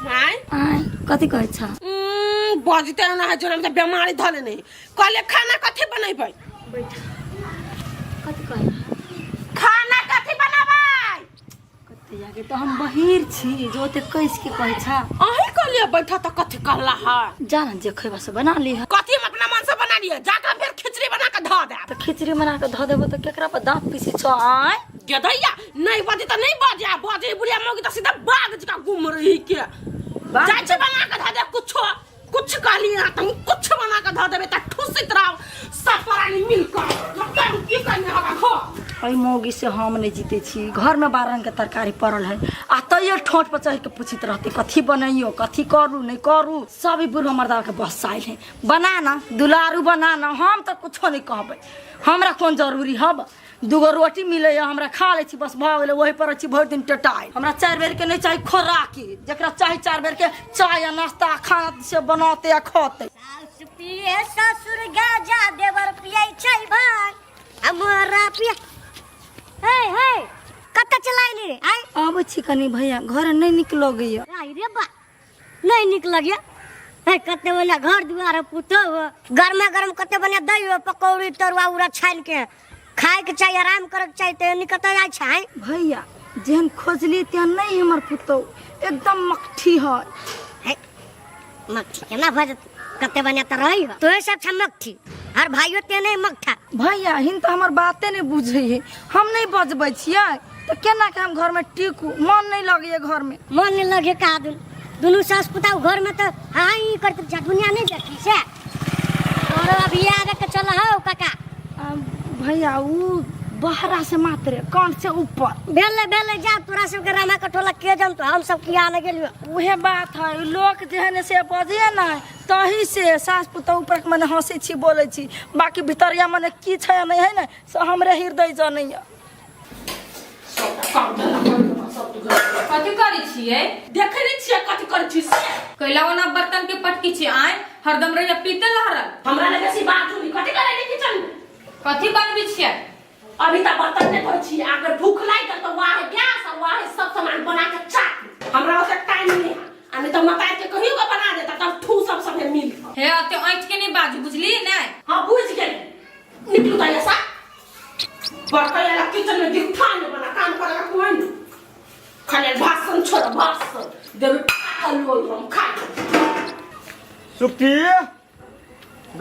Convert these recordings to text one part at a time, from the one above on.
आय आय कथी कहै छ बजते ना है जोरा में तऽ बेमारी धले नहीं कहले खाना कथी बनेबै बैठ कथी कहै खाना कथी बनाबै कते जाके तऽ हम बहिर छी जो ओते कैस के कहै छ अहीं कहलिए बैठा तऽ कथी कहला है जा ना जे खैबा से बना लिह कथी हम अपना मन से बना लिया जाकर फिर खिचड़ी बना के धऽ देब तऽ खिचड़ी बना के धऽ देबो तऽ केकरा पर दाँत पीसी छ आय गेदैया नहीं बजे तऽ नहीं बजे आ बजे बुढ़िया मौगी तऽ सीधा बाघ जकाँ घूम रही के जाइ छै बना के धऽ दे कुछो कुछ कहली ना तुम कुछ बना के धऽ देबे तऽ ठुसैत रहो सब प्राणी मिल कऽ मतलब की करने हवा खो एहि मौगी से हम नहि जीते छी घरमे 12 रंगके तरकारी पड़ल है आ तैयो ठोंठ पर चढ़ि के पूछैत रहते कथी बनैयो कथी करू नहि करू सब ई बुढ़वा मर्दाके बस आयल है बना ना दुलारू बना ना हम तऽ कुछो नहि कहबै हमरा कोन जरूरी हब दूगो रोटी मिलैए हमरा खा लै छी बस भऽ गेलै ओही पर छी भरि दिन टेटाइ हमरा 4 बेर के नहि चाही खोराकी जकरा चाही 4 बेर के चाय आ नाश्ता आ खाना से बनौते आ खौते साउस पिए ससुर गाजा देवर पिए छै भाई हमरा पिए हे हे कतऽ चलाइली रे आय आबै छी कनी भैया घर नहि नीक लगैए आई रे बा नहीं निक लगे हे कते बढ़िया घर दुआर पुतोह गरमा गरम कते बढ़िया दै हो पकौड़ी तरुआ उरा छानि के खाए के चाही आराम करे के चाही ते निकत जाइ छै भैया जेहन खोजली तेहन नहीं हमर पुतोह एकदम मकठी है हे मक्खी केना भऽ जेतै कते बढ़िया तऽ रहै हो तोहे सब छ मक्खी हर भाइयो ते नहीं मक्खा भैया हिन तऽ हमर बाते नहीं बुझै है हम नहीं बजबै छियै तऽ केना के हम घर में टिकू मन नहीं लगैए घर में मन नहीं लगे कहा दुन दुनू सास पुताऊ घर में तो हाँ ही करते जा दुनिया नहीं देखी से तोरो अभी आगे के चल हो काका आ, भैया ऊ बहरा से मात्र कान से ऊपर भेले भेले जा तोरा सबके रामा कटोला के जन तो हम सब किया न गेलियो उहे बात है लोक जेहन से बजे ना तही से सास पुतोह ऊपर के मने हंसै छी बोलै छी बाकी भीतरिया मने की छै आ नहीं है ने से हमरे हृदय जनैया कथी करै छियै देखै नहि छियै कथी करै छी से कैला ओना बर्तन के पटकी छी आय हरदम रहिया पीते लहरल हमरा लगे से बात हुई कथी करै नहीं किचन में कथी बनबै छियै अभी तक बर्तन नहीं धोइ छी अगर भूख लागि गेल तऽ वाह गैस आ वाह सब सामान बना के चाट हमरा ओते टाइम नहीं है आ नहीं तऽ मताई के कहियो के बना देता तब ठू सब संगे मिल के हे अते ऐंठ के नहीं बाजू बुझलियै ने हाँ बुझ गेली निकलू तऽ ऐसा बर्तन वाला किचन में गिरथा नहीं बना काम करे का कोई नहीं खाली भाषण छोड़ भाषण देवे लोल हम खाई सुक्ति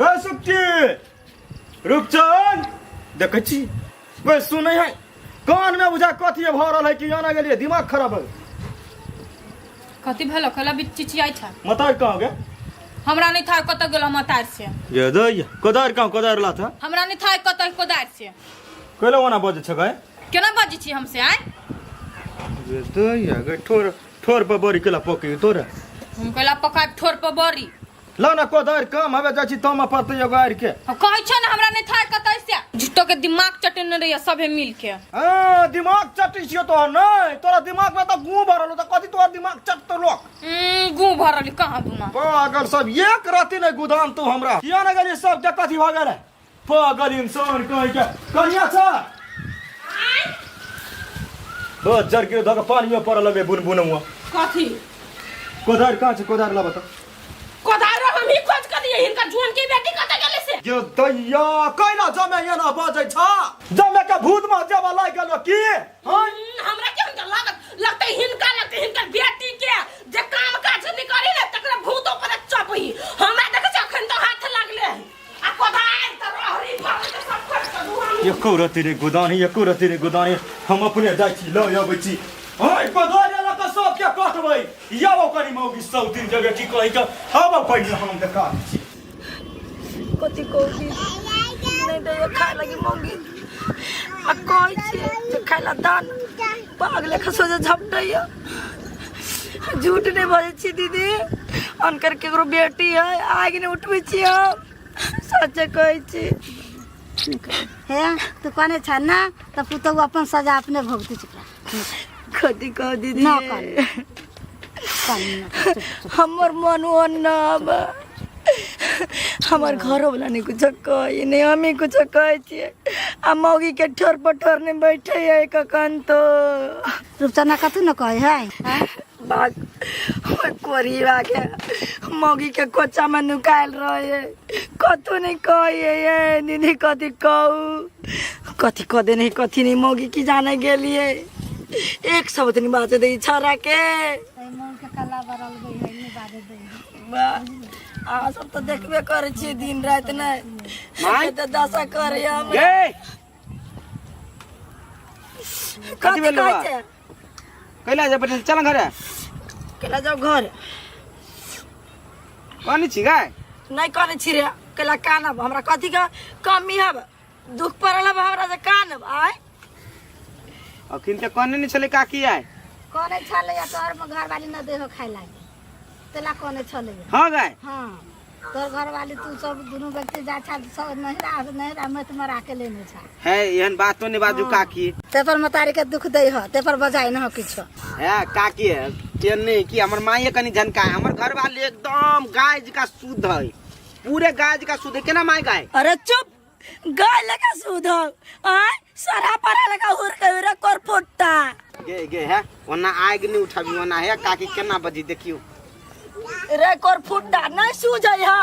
गै सुक्ति रूपचंद देखै छी कोई सुनै है कान में बुझा कथी भऽ रहल है कि आना गेलियै दिमाग खराब है कथी भेलो कैला भी चिचियाइ छ मतार कहाँ गे हमरा नहीं था कतऽ गेलो मतार से ये दैया कोदार कहाँ कोदार ला था हमरा नहीं था कतऽ कोदार से कैला ओना बजै छ गै केना बजै छी हमसे आय ये दैया गै ठोर ठोर पर बड़ी केला पकी तोरा हम कैला पकाय ठोर पर बड़ी ला ना कोदार कम हवे जाइ छी तम पड़तै एगो आरि के हम कहै छौ ने हमरा नहीं था कतऽ से झूठो के दिमाग चटेने रहिए सभे मिल के हाँ दिमाग चटै छियो तोहर नहीं तोरा दिमाग में तऽ गू भरल हो तऽ कथी तोहर दिमाग चटतौ लोक गू भरल कहाँ दूना पागल सब एक रहती नहीं गोदाम तू हमरा किया ना गेलियै सब के कथी भऽ गेलै पागल इंसान कहीं के कनिया छ बस जर के धक पानी में पड़ल लगे बुन बुन हुआ कथी कोदार कहाँ छै कोदार ला बता कोदारो हम ही खोज कर दिए हिनका जुअन के बेटी कतऽ गेलै से यो दैया कैला जमे एना बजै छ जमे के भूत में जब लागि गेलो की हाँ हमरा के हुनका लागत लगतै हिनका लगतै हिनकर बेटी के जे काम काज नहीं करी ने तकरा भूत ऊपर चपही हमरा देखै छै अखन तो हाथ लागले है आ कोदार त रहरी भरल के सब खोज के दुआनी एको रति रे गोदानी एको रति रे गोदानी हम अपने जाइ छी लऽ अबै छी हँ कोदार लऽ कऽ सबके कटबै याओ कनी मौगी सब दिन जगह की कही के आबो पहिने हम देखा दै छी कथी कहू दीदी नहि दैया खाय लगी मौगी आ कहै छियै जे खाय ला दान पाग लेखा सोझे झपटैया झूठ नहि बजै छी दीदी अनकर केकरो बेटी है आगि नहि उठबै छी हम सचे कहै छी हे तू कहने छ ना तऽ पुतहु अपन सजा अपने भोगतै चुपरा कथी कहू दीदी न कहने कहने न चुप, चुप। हमर मन ओहन न बा हमर घरो वाला नहीं कुछ कहे नहीं हम ही कुछ कहे छियै आ मौगी के ठोर पर ठोर नहीं बैठे है कखन तो रूपचना कथू न कहे है बाग ओइ कोरिया के मौगी के कोचा में नुकायल रहे कथू नहीं कहिए ये दीदी कथी कहू कथी कह देने कथी नहीं मौगी की जाने गेलिए एक शब्द नहीं बात दे छाड़ा के वाह, अहाँ सब तऽ देखबे करै छियै दिन राति नहि माय। तऽ दशा करै हम गे कथी भेलौ कहै बा? छै कैला जा बैठल चल घरे केला जाउ घर कनी छी गाय नहि कहने छी रे केला कानब हमरा कथी के कमी हब दुख पड़ल हब हमरा से कानब आय अखन तऽ कहने नहि छलै काकी आय कहने छलैया तोहर घरवाली न देहो खाय लागी तेला कहने छलैया हाँ गाय हाँ तोहर घरवाली तू सब दुनू व्यक्ति जा छा सब नहिरा नहिरा मत मरा के लेने छा है एहन बातो नहीं बाजू काकी ते पर मतारी के दुख दै ह ते पर बजाई न हो किछो है काकी है के नहीं कि हमर माये कनी झनका है हमर घर वाले एकदम गाय जका शुद्ध है पूरे गाय जका शुद्ध है केना माय गाय अरे चुप गाय लगा सूद आय सरा परा लगा हुर के रे कर फुट्टा गे गे है ओना आग नहीं उठाबी ओना है काकी केना बजी देखियो रे कर फुट्टा नहीं सूझै हौ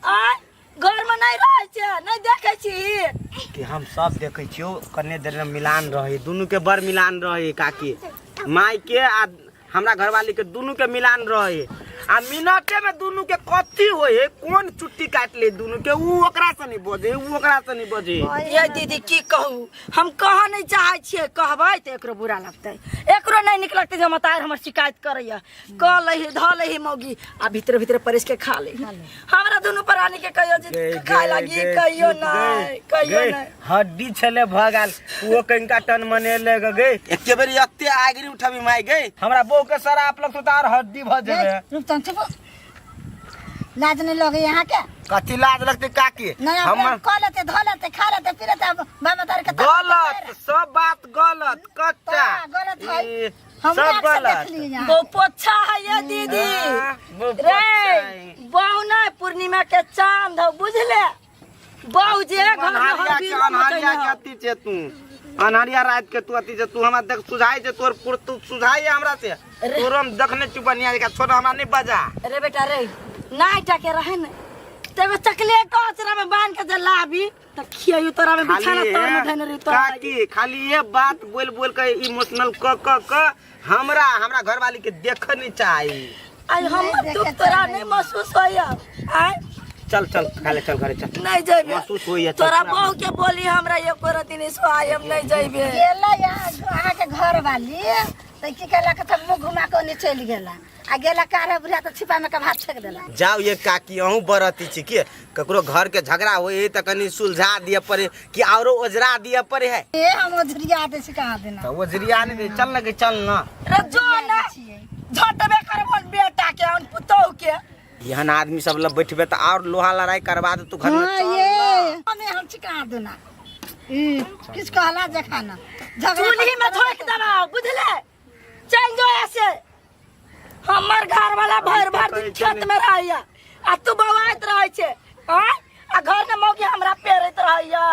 आय घर में नहीं रहै छै नहीं देखै छी कि हम सब देखै छियो कने देर में मिलान रहे दुनू के बड़ मिलान रहे काकी माय के आ हमरा घरवाली के दुनू के मिलान रहे आ मिनटे में दुनू के कथी होए है कोन चुट्टी काट ले दुनू के ऊ ओकरा से नहीं बजे ऊ ओकरा से नहीं बजे ये दीदी की कहू हम कह नहीं चाहै छियै कहबै तऽ एकरो बुरा लगतै एकरो नहीं नीक लगतै जे हमर तार हमर शिकायत करैया कह लही धऽ लही मौगी आ भीतरे भीतरे परसि के खा ले हमरा दुनू प्राणी के कहियो जे खाय लागी कहियो नहीं कहियो नहीं हड्डी छले भ गेल वो कनिका टन मनेले गे एके बेरी एते आगरी उठाबी माय गे हमरा बहू के शराब लगतो त आर हड्डी भ जेबे रूपचंद चुप लाज नहीं लगे यहाँ के कथी लाज लगते काकी नहीं हमर कह लेते धो लेते खा लेते पी लेते मामा तार के गलत सब बात गलत कच्चा तो गलत है। ई, हम सब गलत बहु पोछा है ये दीदी हाँ, बहु रे पोछा है। बहु नहीं पूर्णिमा के चांद हो बुझले बहु जे घर में अन्हारिया हर के बीर अन्हारिया के मचैने हो। अति छे तू अन्हारिया रात के तू अति छे तू हमरा देख सुझाई छे तोर पुर तू सुझाई हमरा से तोर हम देखने छी बनिया के छोड़ हमरा नहीं बजा रे बेटा रे नाइट के रहे ने ते एगो चॉकलेट अचरा में बांध के जे लाबी त खियायु तोरा में बिछाना खाली तर में है, धने रही तोरा काकी खाली ये बात बोल बोल के इमोशनल क क क हमरा हमरा घरवाली के देख नहीं चाही आई हम दुख तोरा नहीं महसूस होइया आय चल चल खा ले चल घरे चल नहीं जइबे महसूस होइया चल, तोरा पूरा बहू के बोली हमरा एको रति नहीं सुहाय हम नहीं जइबे गेला यहाँ अहाँके घर वाली तऽ की केलक तऽ मुँह घुमा के ओन्ने चलि गेला आ गेला काढ़े बुढ़िया तऽ छिपा में के भात फेंक देला जाओ ये काकी अहूँ बरती छी के ककरो घर के झगड़ा होए है त कनी सुलझा दिए पड़े कि औरो ओझरा दिए पड़े है ए हम ओझरिया दै छी कहाँ देना त ओझरिया नहीं दे चल न गे चल न रे जो ना झटबे करबन बेटा के अन पुतोह के एहन आदमी सब लग बैठबे त और लोहा लड़ाई करवा दे तू घर में हाँ चल ये न। हमें हम छी कहाँ देना ई किछु कहला जे खाना झगड़ा चूल्ही में झोंक देबा बुझले चल जो ऐसे हमर घर वाला भर भर दिन खेत में रहैया आ तू बौआइत रहै छै आँय आ घर में मौगी हमरा पेरैत रहैया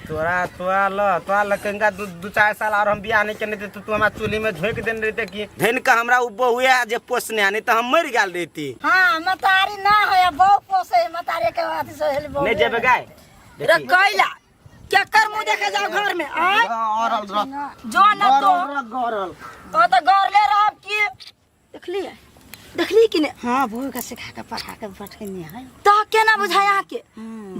तोरा तोरा ल तोरा ल कनिका दू दू चारि साल और हम बियाह नहीं केने रहिते तू हमरा चूल्ही में झोंक देने रहिते कि धनि के हमरा उ बहुए जे पोसने आ नहीं तऽ हम मरि गेल रहिती हाँ मतारी ना होया बहु पोसे मतारी के अथी से हेल बहु नहीं जेबे गाय रे कैला केकर मुंह देखे जाओ घर में आय गरल रह जो ना तो गरल तो तो गरले रहब की देखलिए देखली कि ने हाँ बहू के सिखा के पढ़ा के पठेनी है तो केना बुझाय अहाँके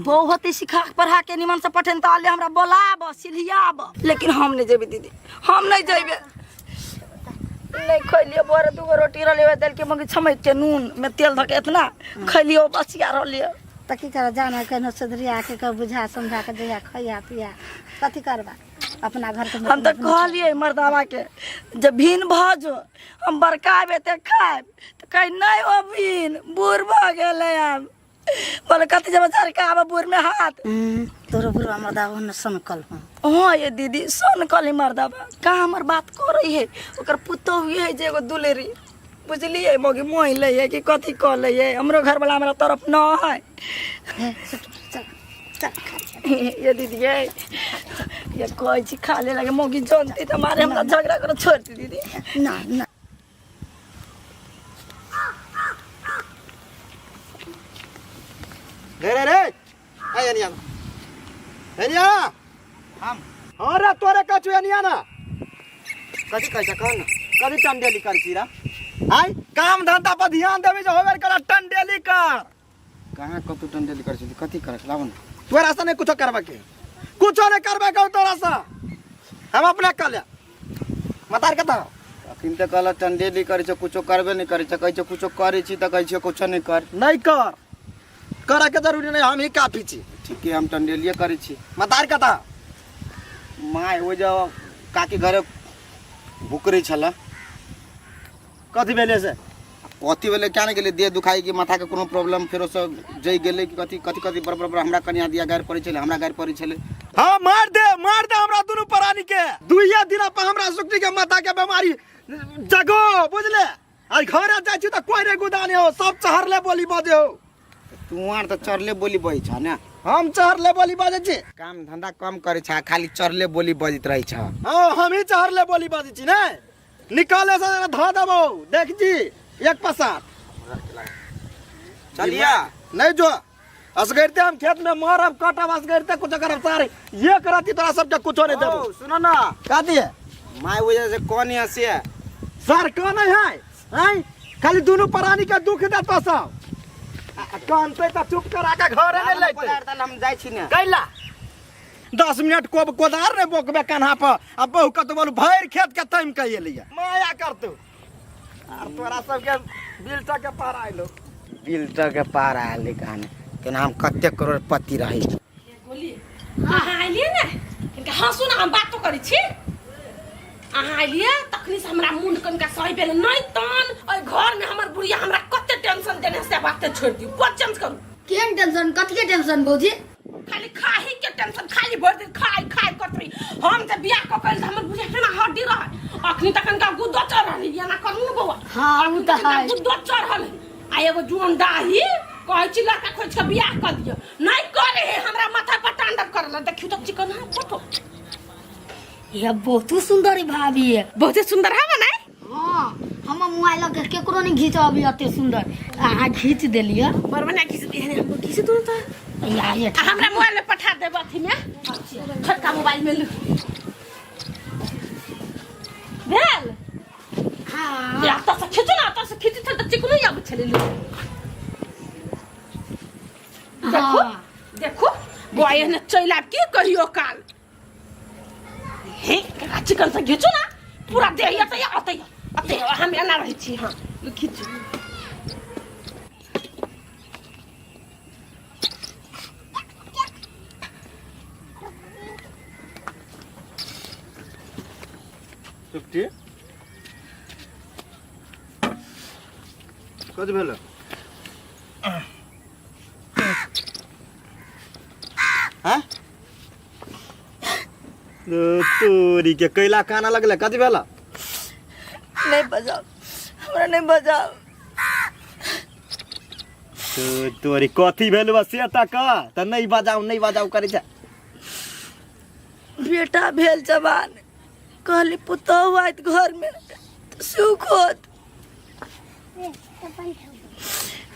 बहु होते सिखा के पढ़ा के निमन से पठेन तऽ आले हमरा बोलाब सिलियाब लेकिन हम नहीं जेबे दीदी हम नहीं जेबे नहीं खैलियो बोरे दूगो रोटी रहलियो देल के मंगी छमैक के नून में तेल धके इतना खैलियो बसिया रहलियो तऽ की करब जाना केनो सुधरिया के कह बुझा समझा के जहिया खैया पिया कथी करबा अपना घर के हम तऽ कहलियै मर्दावा के जे भिन भऽ जो हम बड़का हेबै तऽ खायब तऽ कहै नहि ओ भिन बूढ़ भऽ गेलै आब बोले कथी जब झरका आब बूढ़ में हाथ तोरो बुढ़वा मर्दावा न सनकल हूँ हाँ ये दीदी सुन कली मर्दावा का हमर बात करै है ओकर पुतोह है जे एगो दुलेरी बुझलियै मौगी मोहि लै है कि कथी कऽ लै है हमरो घरवला हमरा तरफ न है हे चल चल खा ले। ये दीदी ये ये कहै छी खा ले लगे मौगी जानती तऽ मारे हमरा झगड़ा कर छोड़ दी दीदी ना ना ना। कथी कहै छ कह न। कथी टंडेली कर छी रा? आय काम धंधा पर ध्यान देबी जे होबे कर टंडेली कर। कहाँ कतू टंडेली कर छी, कथी करे लाब न। तोरा से नहीं कुछो करबा के, कुछो नहीं करबा के तोरा से, हम अपने कर ले मतार के तो। अखन तऽ कहलक टंडेली करै छ, कुछो करबे नहीं करै छ, कहै छ कुछो करै छी तऽ कहै छ कुछो नहीं कर। नहीं कर, करे के जरूरी नहीं, हम ही काफी छी। ठीके, हम टंडेलिए करै छी। मतार के तो। My ओ जे काकी घरे भुकरै छल। कथी भेलै से? कथी भेलै क्या नहि गेलै, देह दुखाइ कि माथाके कोनो प्रॉब्लम, फेरो सब जइ गेलै कि कथी कथी कथी बड़ बड़ हमरा कनिया दिया गारि पड़ै छलै, हमरा गारि पड़ै छलै। हाँ मार दे, मार दे हमरा दुनू प्राणी के। दुइये दिन पर हमरा सुखनी के माथा के बीमारी जगो बुझले। आज घरे जाइ छी तऽ कोई रे गुदाने हो, सब चहरले बोली बजे हो। तू आर तऽ चरले बोली बजै छ ने। हम चहरले बोली बजै छी। काम धंधा कम करै छ, खाली चरले बोली बजैत रहै छ। हाँ हम ही चहरले बोली बजै छी ने। निकाले से धऽ देबौ देख जी एक पसार। चलिया नहीं जो असगरते हम खेत में मारब काटब, असगरते कुछ करब सारे ये करती तोरा सबके कुछो नहीं देबौ। सुनो ना का दिए my वजह से कौन है से सर कौन है हैं खाली दोनों प्राणी के दुख देतो सब। कानते त चुप करा के घरे नहीं लेते। हम जाइ छी ने कैला 10 मिनट कोब कोदार ने बोकबे कन्हा पर आ बहु कत बोलू भरि खेत के तैम के एलिया माया करतौ। आर तोरा सबके बिल के पार आइलो। बिल के पार आयल कहानी केना हम कते करोड़पति रही। गोली अहाँ आइलियै ने कनिका हँसू ने, हम बातो करै छी। अहाँ आइलियै तखनी से हमरा मुंड कनिका सही भेल नहीं तहन ओहि घर में हमर बुढ़िया हमरा कते टेंशन देने से बाते छोड़ दियौ। कोन चेंज करू? केहन टेंशन, कथी के टेंशन भौजी? खाली खाही के टेंशन, खाली भरि दिन खाइ खाइ करत रही। हम जे बियाह कऽ के हमर बुढ़िया केना हड्डी रहै, अखनी तक कनिका गुद्दो चढ़ल है, एना करू ने बौआ। हाँ, उ तऽ है। गुद्दो चढ़ल है। आ एगो जुअन डाही कहै छी लड़का खोजि के बियाह कऽ दियौ, नहीं करे है, हमरा माथा पर तांडव करल। देखियौ तऽ चिकन है फोटो। ये बहुत सुंदर है भाभी है। बहुत सुंदर है ना? हाँ, हम मोबाइल के केकरो नहीं घीच अभी अते सुंदर, अहाँ घीच देलियै। बड़ बढ़िया घीच दिए, हमको घीच दू तो। यार, ये आ हमरा मोबाइल में पठा देब अथी में, छोटका मोबाइल में लू। भेल? हाँ। या तो से खींचू ना, तो से खींची तो चिकनो आबै छलै लू। देखो, हाँ। देखो, बौआ एहने चलि आब की कहियो काल। हे, एकरा चिकन से घीचू ना, पूरा देह एतै, अतै, अतै, हम एना रहै छी। हाँ, खींचू। सुखटी कथी भेल? हाँ? तोरी के कैला काना लगले, कथी भेल? नहीं बजाओ, हमरा नहीं बजाओ। तो तोरी कथी भेल बा से तक त नहीं बजाओ, नहीं बजाओ करे छ। बेटा भेल जवान, कहली पुतहु आयत घर में तो सुख होत,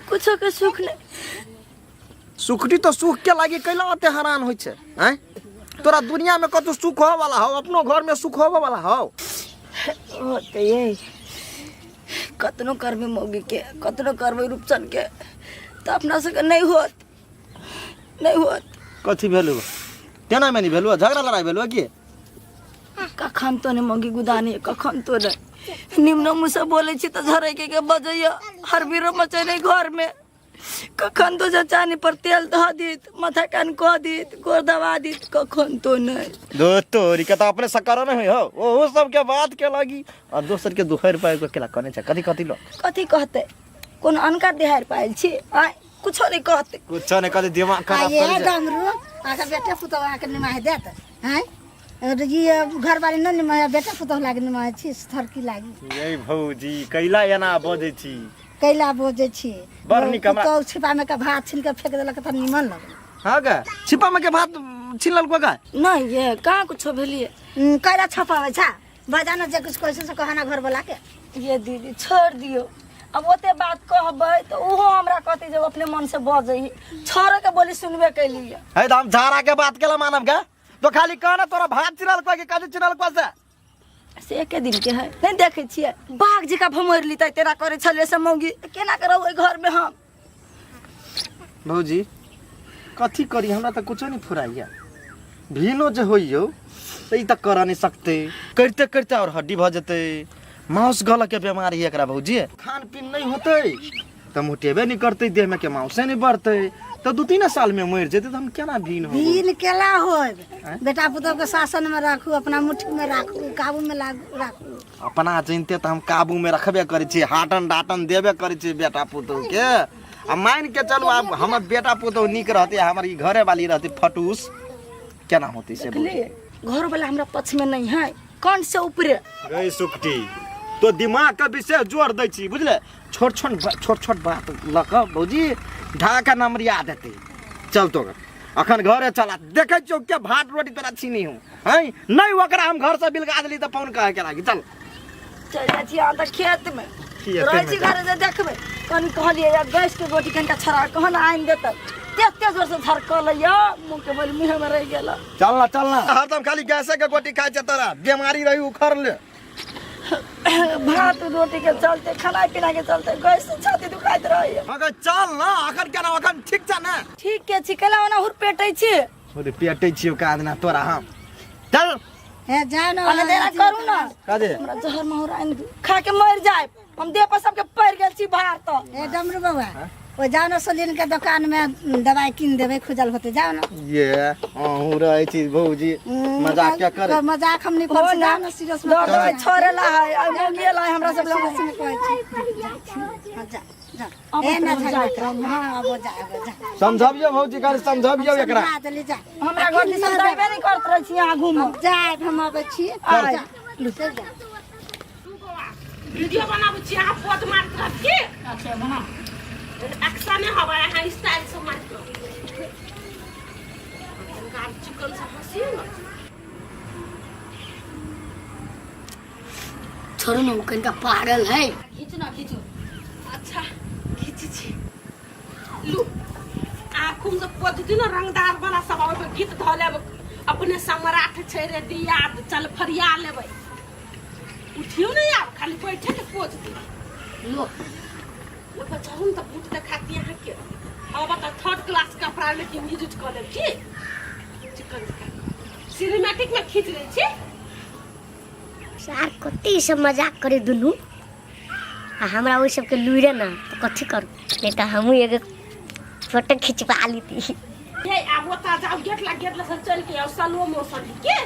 कुछो के सुख नहीं। सुखटी तो सुख के लागी कैला अते हैरान होइ छै? हैं तोरा दुनिया में कतौ सुख होवे वाला हो, अपनो घर में सुख होवे वाला हो। होते ये कतनो करबे मौगी के, कतनो करबे रूपचन के, तो अपना सबके नहीं होत, नहीं होत। कथी भेलु? तेना में नहीं भेलु, झगड़ा लड़ाई भेलु की? कखन तो नहीं मौगी गुदानी, कखन तो नहीं निम्न मुँह से बोले छी तो झरे के बजैया, हर बीरो मचे नहीं घर में। कखन तो चानी पर तेल धऽ देत, माथा कान कऽ देत, गोर दबा देत, कखन तो नहीं। दो तोरी के तो अपने सकर नहीं हो, ओहो सब के बात के लागी और दोसर के दुहर पाए के केला कने छ, कथी कथी लो कथी कहते? कोनो अनका देहार पायल छी आय, कुछो नहीं कहते। कुछो नहीं कहते, दिमाग खराब ये करै छै। डंगरू आका बेटा पुतोह अहाँके निमाहि देत हैं? और ये घर वाली न निमाहे, बेटा पुतोह लागी निमाहे छी, थरकी लागी। ये भौजी कैला एना बजै छी? कैला बजै छी? बड़ नीक हमरा। पुतोह छिपा में के भात छीन के फेंक देलक त निमन लगल। हाँ गे, छिपा में के भात छीन लेलको गे? नहीं ये कहाँ कुछो भेलिए। कैला छपाबै छा? बजाना जे कुछ कैसे से कहना घर वाला के। ये दीदी छोड़ दियो, अब ओते बात कहबै त उहो हमरा कहते जब अपने मन से बजै, छोड़े के बोली सुनबे कैलिए। है त हम झाड़ा के बात केला मानब गे? तो खाली कहना तोरा भात चिरल को कि काजू चिरल को से से एके दिन के है नहीं देखे छियै बाघ जकाँ भमोरि लितै तेना करै छलै से मौगी केना के रहबै घरमे हम भौजी कथी करी हमरा तऽ कुछो नहीं फुराइया भीनो जे होइयो तऽ ई तऽ कर नहीं सकते करिते करिते और हड्डी भऽ जेतै माउस गलऽ के बीमारी है एकरा भौजी खान पीन नहीं होतै तऽ मोटेबे नहीं करतै देह में के माउसे नहीं बढ़तै तऽ 2-3 साल में मरि जेतै तऽ हम केना भीन होबै भीन केला होब बेटा पुतोह के शासन में राखू अपना मुट्ठी में राखू काबू में राखू अपना जनिते तऽ हम काबू में रखबे करै छी हाटन डाटन देबे करै छी बेटा पुतोह के आ मान के चलू आब हमर बेटा पुतोह नीक रहतै हमर ई घरे वाली रहतै फटूस केना होतै से बोलू। घर वाला हमरा पक्ष में नहीं है कौन से ऊपरे गई सुखटी तो दिमाग के विशेष जोर दै छी बुझले छोट छोट छोट छोट बात लऽ कऽ भौजी ढाका नमरिया देतै चल तो अखन घरे चला देखै छियौ के भात रोटी तोरा छीनी हूँ हैं नहीं ओकरा हम घर से बिलगा देली तऽ फोन कहे के लागी चल चलि जाइ छी अहाँ तऽ खेतमे खेतमे रहै छी घरे जे देखबै कनि कहलियै या गैसके गोटी कनिटा छड़ा कहन आनि देतै तेते जोरसँ झरकल यऽ मुँहके बोल मुँहेमे रहि गेल चल ना चल ना हरदम खाली गैसे के गोटी खाइ छै तोरा बीमारी रही उखड़ ले भात रोटी के चलते खाना पीना के चलते गैस से छाती दुखाइत रहैया अगर चल ना अखन केना अखन ठीक छ ना ठीक के छी कैला ओना हुरपेटै छी अरे पेटै छियौ काज ना तोरा हम चल हे जाओ ना अने देना करू ना काजे हमरा जहर माहुर आनि दू खा के मरि जाए हम देह पर सबके पड़ि गेल छी भार तऽ हे डमरू बउआ ओ जाओ ना सलीन के दुकान में दवाई कीन देबै खुजल होते जाओ ना ये अहूँ रहै छी भौजी मजाक क्या करे मजाक हम नहीं कर जाओ ना सीरियस में दर्द में छोड़े ला है आ मुंगिए ला है हमरा सब लग सीरियस में कहै छी हाँ, जा जा ए ना झगड़ा कर हाँ अब जा अब जा समझबियौ भौजी खाली समझबियौ एकरा समझा देली जा हमरा घर दिसन जाबे नहीं करत रहै छी आगू में जाए हम अबै छी आइ। जा चल जा वीडियो बनाबै छी अहाँ पोज मारैत रहब की अच्छा बना एक्शन हवा अहाँ स्टाइल से मारैत रहब चिकन से हँसियौ ने छोड़ू ने ओ कनिका पागल है खींचू ना खींचू अच्छा खींची छी लू आँखुम से पोज दियौ ने रंगदार वाला सब ओहिपर गीत धऽ लेब अपने सम्राट छै रे दिया चल फरिया लेबै उठियौ ने आब खाली बैठे के पोज दियौ लो ओहिपर चढ़ू ने तऽ बूट देखाती अहाँके अब तऽ थर्ड क्लास कपड़ा लेकिन यूज कऽ लेब की चिकन सिनेमैटिक में खींच लै छी सार कते ई सब मजाक करे दुनू आ हमरा ओहि सबके लुइरे ना तऽ कथी करू नहीं तऽ हमहूँ एगो फोटो खिंचवा लीती हे आब ओतऽ जाउ गेट लग गेट लग चल के आओ स्लो मोशन के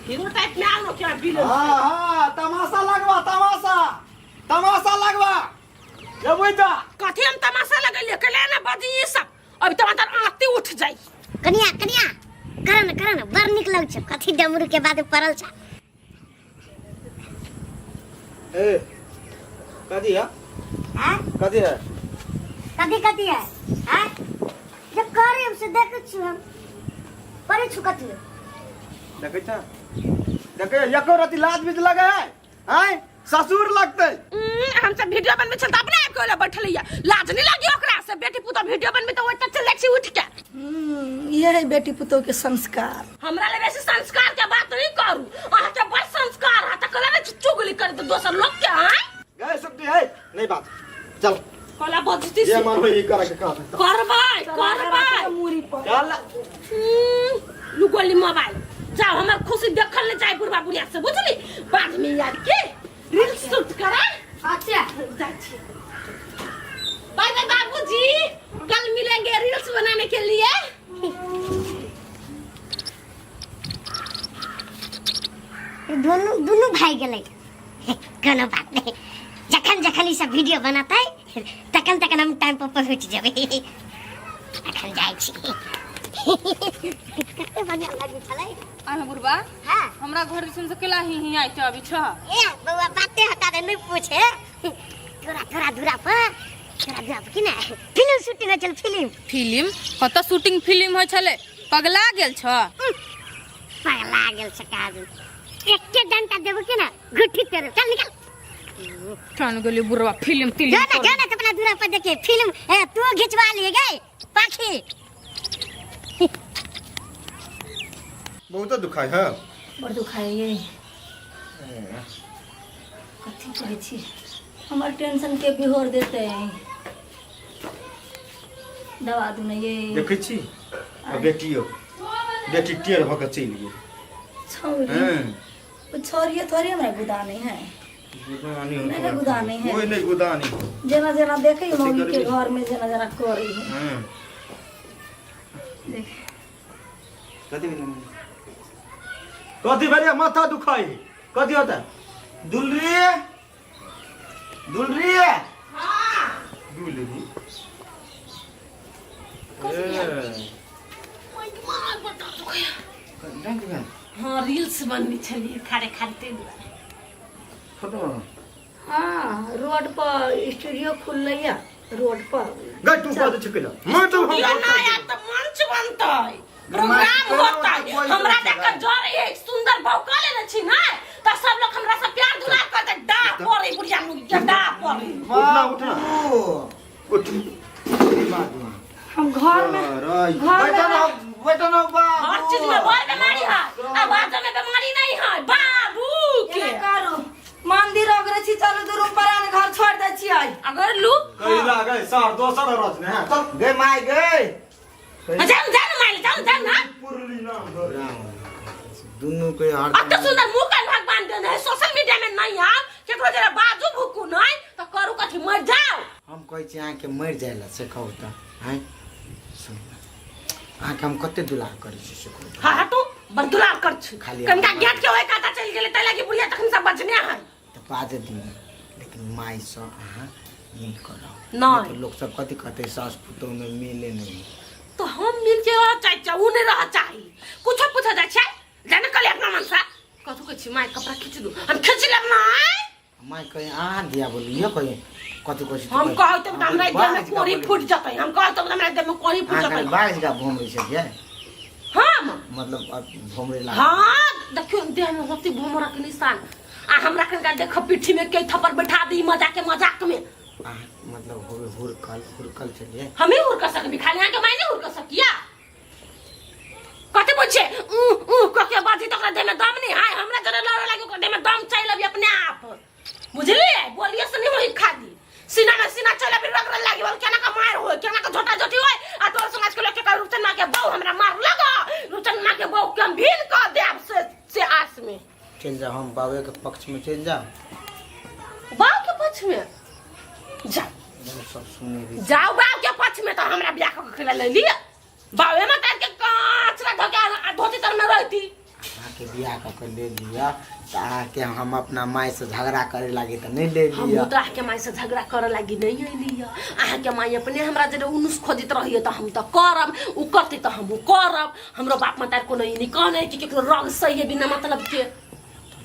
हीरो टाइप में आओ क्या बिल हाँ हाँ तमाशा लगवा तमाशा तमाशा लगवा ये बुझा कथी हम तमाशा लगेलिए कले ना बजी ई सब अभी तो अंदर आती उठ जाई कनिया कनिया कर न कर न बड़ नीक लग छै कथी डमरू के बाद पड़ल छै ए कथी है हैं कथी है कथी कथी है हैं जे करे से देखै छी हम पड़ै छु कथी देखै छ देखै एको रति लाज बीज लगे है आय ससुर लगतै हम सब वीडियो बनबै छल तऽ अपने आबि के ओला बैठल हिया लाज नहीं लागी ओकरा से बेटी पुतोह वीडियो बनबै तऽ ओतऽ चल जाइ छी उठ के ये है बेटी पुतोह के संस्कार हमरा ले बेसी संस्कार के बात नहीं करू अहाँ के बड़ संस्कार है तऽ कहला ने चुगली कर दे दोसर लोग के आय गए सुखती है नहीं बात चल कहला बजती ये मन होई करे के कह करबै करबै मूरी पर चल लू गोली मोबाइल जाओ हमर खुशी देखल नहीं जाए बुढ़वा बुढ़िया से बुझली बाद में यार के रील शूट करे अच्छा जाइ छी बाय बाय बाबूजी कल मिलेंगे रील्स बनाने के लिए दुनू दुनू भाई गेलै कोनो बात नहीं जखन जखन ई सब वीडियो बनातै तखन तखन हम टाइम पर पहुँच जेबै अखन जाइ छी कते बढ़िया लागै छलै आइ बुढ़बा हाँ हमरा घर दिसन से केला ही ही आइ अभी छ ए बौआ बाते हटा दे नहीं पूछे तोरा तोरा दूरा पर तोरा दूरा पर की ना फिल्म शूटिंग होइ छल फिल्म फिल्म कतऽ शूटिंग फिल्म होइ छलै पगला गेल छ पगला गेल छै काजू एके डंटा देबो की ना गुठी तेरे चल निकल ठान गेली बुढ़वा फिल्म तिल्म जो ना जो ना अपना दूरा पर देखिए फिल्म ए तू खिंचवा लिए गए पाखी बहुत दुखाइ है। बड़ दुखाइ ये। कथी कहै छी, हमर टेंशन के बिहोर देते। दवा दू ने ये। देखै छी आ बेटियो, बेटी टेढ़ भऽ कऽ चलि गेल। छौरी। हँ। ओ छौरिये थोड़ी हमरा गुदाने है। गुदानी। नहीं, नहीं, गुदानी है। कोई नहीं गुदानी। जेना जेना देखे कथी मम्मी के करबी? घर में जेना जेना करे है। हँ। देख। कथी भेलै? कथी भेलै? माथा दुखाइ। कथी होता? दुलरी, दुलरी। दुलरी। हाँ, रील्स बनबी छलियै खारे खारे, ताहि दुआरे। फोटो। हाँ, रोड पर स्टूडियो खुललै है रोड पर। गै तू कह दे छिकला मैं तो हम यो ना यार, तऽ मंच बनतै, प्रोग्राम होतै। हमरा देख के जर एक सुंदर भौका लेने छी ने, तऽ सब लोग हमरा से प्यार दुलार करतै। डा पड़ै बुढ़िया मुगिया, डा पड़ै। उठना, उठना, उठ। हम घर में अरे, घर में बैठो ना, बैठो ना बाबू। हर चीज में बड़ बीमारी है, आवाज में बीमारी नहीं है बाबू के। एना करू, मंदिर अगरे छी, चलू दुनू प्राण घर छोड़ दै छियै। अगर लू। कहिला गै सार दोसर रज ने है, चल। गे माय गे। जान जान माइल, जान जान ना। पुरली नाम धर। दुनू के हर अब तो सुंदर मुंह का भगवान देने है, सोशल मीडिया में नहीं आओ, केकरो जरा बाजू भुकू नहीं तो करू कथी, मर जाओ। हम कहै छी अहाँके मरि जाइ लए, से कहू तऽ। आँय सुन, अहाँके हम कते दुलार करै छी से कहू तऽ। हाँ हटू, बड़ दुलार कर छी। खाली कनका हम- गेट के ओइ काता चलि गेलै, तै लागी बुढ़िया तखन सब बजने है। तऽ बाजऽ दियौ, लेकिन मायसँ अहाँ मिल कऽ रहू। नहि। तऽ लोक सब कथी कहतै, सास पुतोहमे मिले नहि। तो हम मिल के रह चाहे छै, उ नहीं रह चाही। कुछो पूछा जाइ छै, जाने कल अपना मन से कथू कहै छी, माय कपड़ा खींच दू, हम खींच लेब ना। माय कहे अहाँ दिया बोलियो, कहे कथी कहै छी? हम कहै तऽ हमरा देह में कोरी फूट जतै, हम कहै तऽ हमरा देह में कोरी फूट अहाँ जतै। बाज का भोमरै छै हम मतलब अब भोमरै ला। हाँ देखियो, देह में होती भोमरा के निशान, आ हमरा कनका देख पीठी में के थप्पड़ बैठा दी मजाक के मजाक में। अहाँ मतलब होबे हुरकल, हुरकल छलियै। हमें हुरक सकबी, खाली अहाँ के माय नहीं हुरक सकिया। कते पूछे ऊ ऊ क के बाजी त ओकरा देह में दम नहीं है। हमरा जरे लड़े लागी ओकरा देह में दम चल अभी अपने आप, बुझलिए? बोलिए से नहीं होई, खाली सीना में सीना चल अभी रगड़े लागी, बोल केना का मार होय, केना का झोटा झोटी होय। आ तोर समाज के लोग के कह रुचन माँ के बहू हमरा मार लगा, रुचन माँ के बहू के हम भीन क देब से आस में। चलि जाउ, हम बाबे के पक्ष में चलि जाउ। बाप के पक्ष में जाओ। सब सुने भी। जाओ बाप के पक्ष में, तो हमरा बियाह क के ले लिया बाबे में तार के कांचरा धोके आ धोती तर में रहती। अहाँके बियाह कऽ के ले लिअ तऽ अहाँके हम अपना माय से झगड़ा करे लागी तऽ नहि ले हम लिअ। तो अहाँके माय से झगड़ा करे लागी नहीं अइली। अहाँके माय अपने हमरा जरे उनुस खोजित रहिए तऽ हम तऽ करब, उ करते तऽ हमहूँ करब। हमरो बाप माता कोनो ई नहीं कहने कि केकरो रग सही है बिना मतलब के।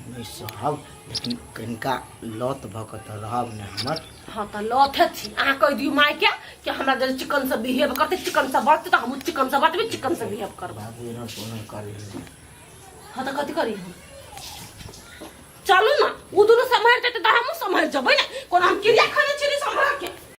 नहि सहब, लेकिन कनिका लत भऽ कऽ तऽ रहब ने हमर। हाँ तऽ लथे छी। अहाँ कहि दियौ माय के कि हमरा जरे चिकन से बिहेव करते, चिकन से बजते, तऽ हमहूँ चिकन से बजबै, चिकन से बिहेव करबै। बाबू एना फोन करी। हाँ तऽ कथी करी हम? चलू ना, उ दुनू सम्हरि जेतै तऽ हमहूँ सम्हरि जेबै ने। कोनो हम क्रिया खाने छी सम्हर के।